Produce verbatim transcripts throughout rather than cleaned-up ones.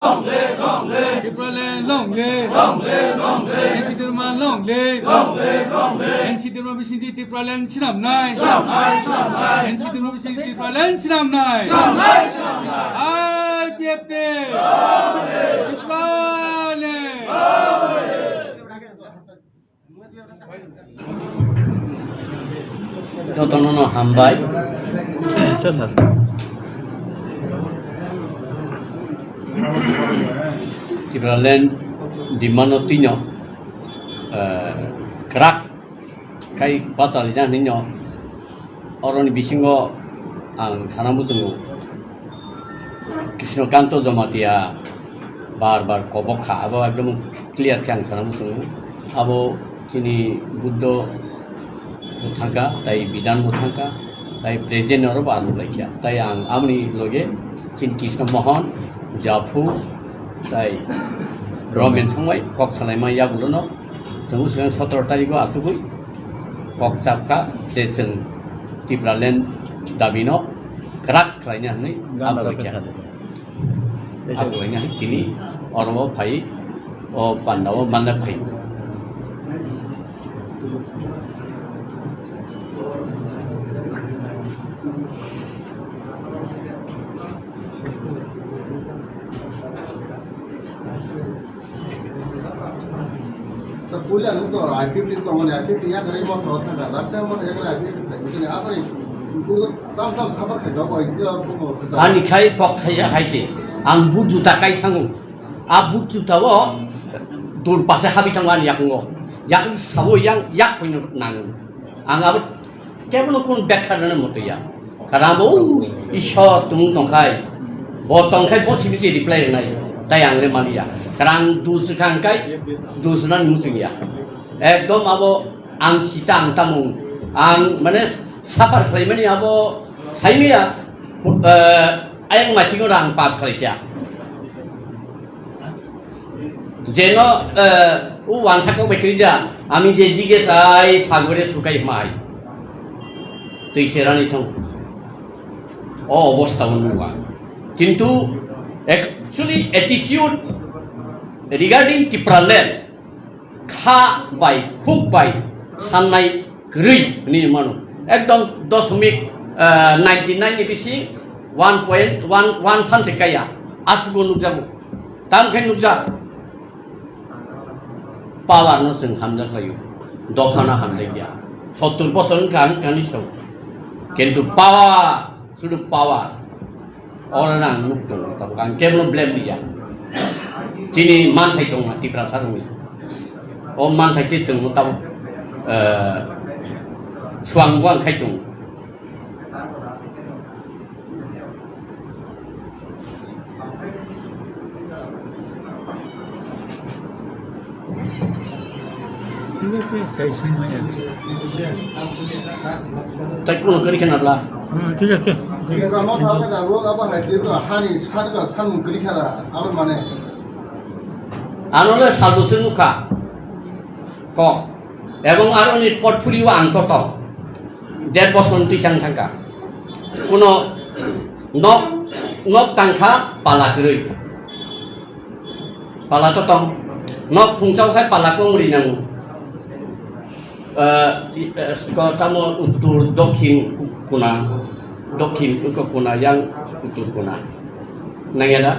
Long live, long live. Tipraland long live. Long live, long live. N C Debbarma long live. Long live, long live. N C Debbarma bisingtwi Tipraland swnamnai. Swnamnai, swnamnai. N C Debbarma bisingtwi Tipraland swnamnai. Swnamnai, swnamnai. I P F T. Long live. Tipraland. Long live. Jotono no hambai. Sir, sir. Tipraland demand no tino, eh, kwrak kai batalina hinwi no. Oroni bisingo ang sana muchungo Krishnakanto Jamatia bar bar kobok kha, abo ekdom clear khe ang sana muchungo. Abo chini Buddho bo thangkha, tai Bijan bo thangkha, tai Present oro bo ang nukhlaikha. Tai ang amoni loge chini Krishna Mohan, Japhu, tai Romen thangbai kok salaima yagulono. Chwng swkang sotoro tarikgo achugwi kok chapkha je chwng Tipraland dabino kwrak khlaina hwnwi Gana abubaikha. Rokha sa. Abubaina hwnwi tini oro phai, o pandao manna phai. Puila nuk to I P F T tongmani, I P F T yakarwi motha thangkha, last time motha yakarwi I P F T phaikha, aboni tam tam suffer khaikha, abo. Ani khai kok khaiya hai se, ang but juta kai thango, a but juta o dur pase habi thango ani yakungo, yakung sabo yang yak koino nango, ang abo Kebono kun bekha rwna mutuya. Karam bo Ishwar tumung tongkhai. Bo tongkhai bo simi se reply rwnai. Tai ang le maliya. Karam dus khang kai dus nan mutuya. Ekdom abo ang sita ang tamung. Ang mane suffer khlaimani abo saimiya. Eh, ayang masingo rang pap khlaikya. Jeno, eh, u wansa kok bai kwrwi da, ami je dige sai sagore sukai mai. Twi serani thong. O obostha o nungwa. Kintu actually attitude regarding Tipraland kha bai, khuk bai sannai kwrwi hwnwi mano. Ekdom dosmik, eh, ninety nine ni bisi one point one one phan se kaya. Aswk nukjago. Tamo khe nukjak, power no chwng hamjak laio, dopha no hamjak ya. Sottur bosor wngkha ang kani sao, kintu power, sudu power. Oro no ang nuk tongo, tabuk ang kebono blame liya. Chini manthai tongo Tiprasa rokni. O manthai se chwng tabuk, eh, swang bo ang khai tongo. Tei kuno kwrwi khe nabla. Hmm, thik ase. Thik ase. Amo thang khe da, bo abo hai twi to hani sar ka samung kwrwi kha da, abo mane. Ano le salbo se nukha. Kok. Ebong aroni portfolio ang kotor. Der bosor twi chang thangkha. Kuno nok, nok tangkha pala kwrwi. Pala to tong. Nok phungchao khai pala kong ri nango. Eh, i-, eh, ko tamo uttor, dokhin, kuna, dokhin, uko kuna, yang uttor kuna. Nangya da?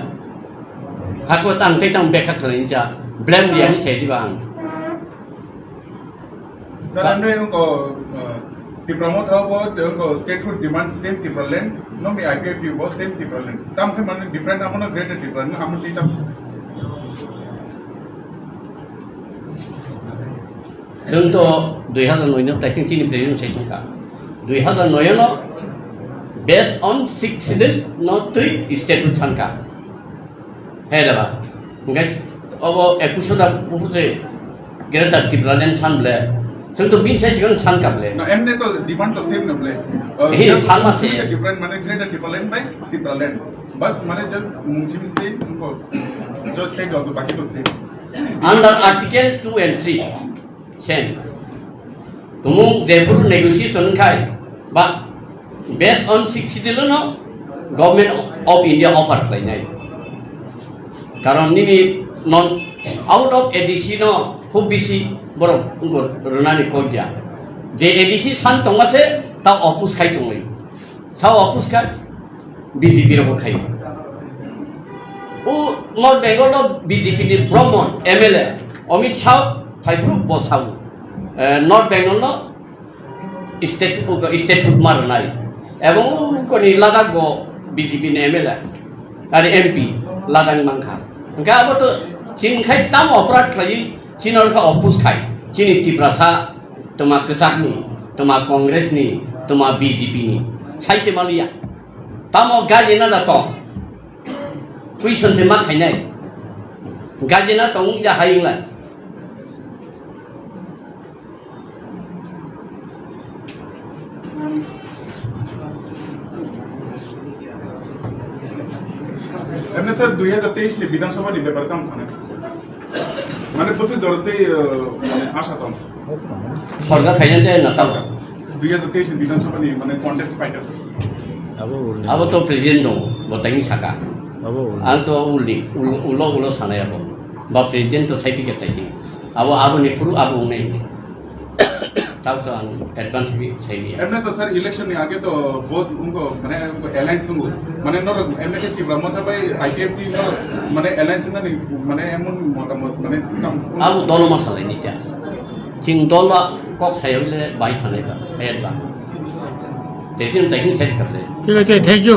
Hako tang tei tang bekha khlaincha. Blame riya ni se diba ang. Sir, ano yung ko, uh, Tipra Motha bo, yung ko statehood demand same Tipraland, no mi I P F T bo same Tipraland. Tam khe mane different amo no greater Tipraland, amo ti tam. Chwng to dui hazar noi no taising chini president sai tongkha. Dui hazar noi no based on six schedule no twi statehood sankha. He daba. Hingke obo ekush da buphuru je Greater Tipraland san ble. Chwng to bini sai chikon san ka ble. No, emne to demand to same no ble. Uh, He just san ma se. Different mane Greater Tipraland by Tipraland. Bas mane just mung simi same, unko just change of the baki to same. Under Article two and three. Same. Tumung jephuru negotiation khai ba based on six schedule no Government of India offer khlainai. Karon nini non out of A D C no khub bisi borok wngkha rwnani kok ya. Je A D C san tongma se ta oppose khai tongwi. Sa oppose kha B J P rok khai. O North Bengal no B J P ni Brahman M L A Amit Shah phaiphuru bo sao. Eh, North Bengal no state, state hut ma rwnai. Ebong koni Ladakh bo B J P ni M L A, ari M P Ladakh mankha. Hwnkhe abo to chini khai tamo oporad khlaiwi chini orkha oppose khai. Chini Tiprasa toma kwchakni, toma Congress ni, toma B J P ni. Saise maliya. Tamo gajina da to. Puison se ma khainai. Gajina to wngya hai wngla. এমনি স্যার, দুই হাজার তেইশ নি বিধানসভা নি ব্যাপারে কেমন মানে, মানে, প্রচুর দলতেই, আহ, মানে, আশা তো। সরকার ফাইনাল দেয় না, তাও। দুই হাজার তেইশ নি বিধানসভা নি, মানে, contest fighter. Abo ulni. Abo to president dong, bo tangni saka. Abo ulni. Ang to ulni, ul-, ulo, ulo sanai abo. Ba president to sai pike tai di. Abo, abo ni phuru abo unai. Tao to ang advance bi sai di. এমনি তো sir, election নি আগে তো বহুত উনকো, মানে, উনকো অ্যালায়েন্স উনকো, মানে, নর এমনি কি ত্রিপুরা মধ্যে ভাই আইপিএফটি নর, মানে, অ্যালায়েন্স না নি, মানে, এমন মতামত, মানে, কাম Abo dolo ma salai ni kya. Ching dolo kok sai le bai sanai ba, head ba. Tei chini tai chini sai kha le. ঠিক আছে, thank you.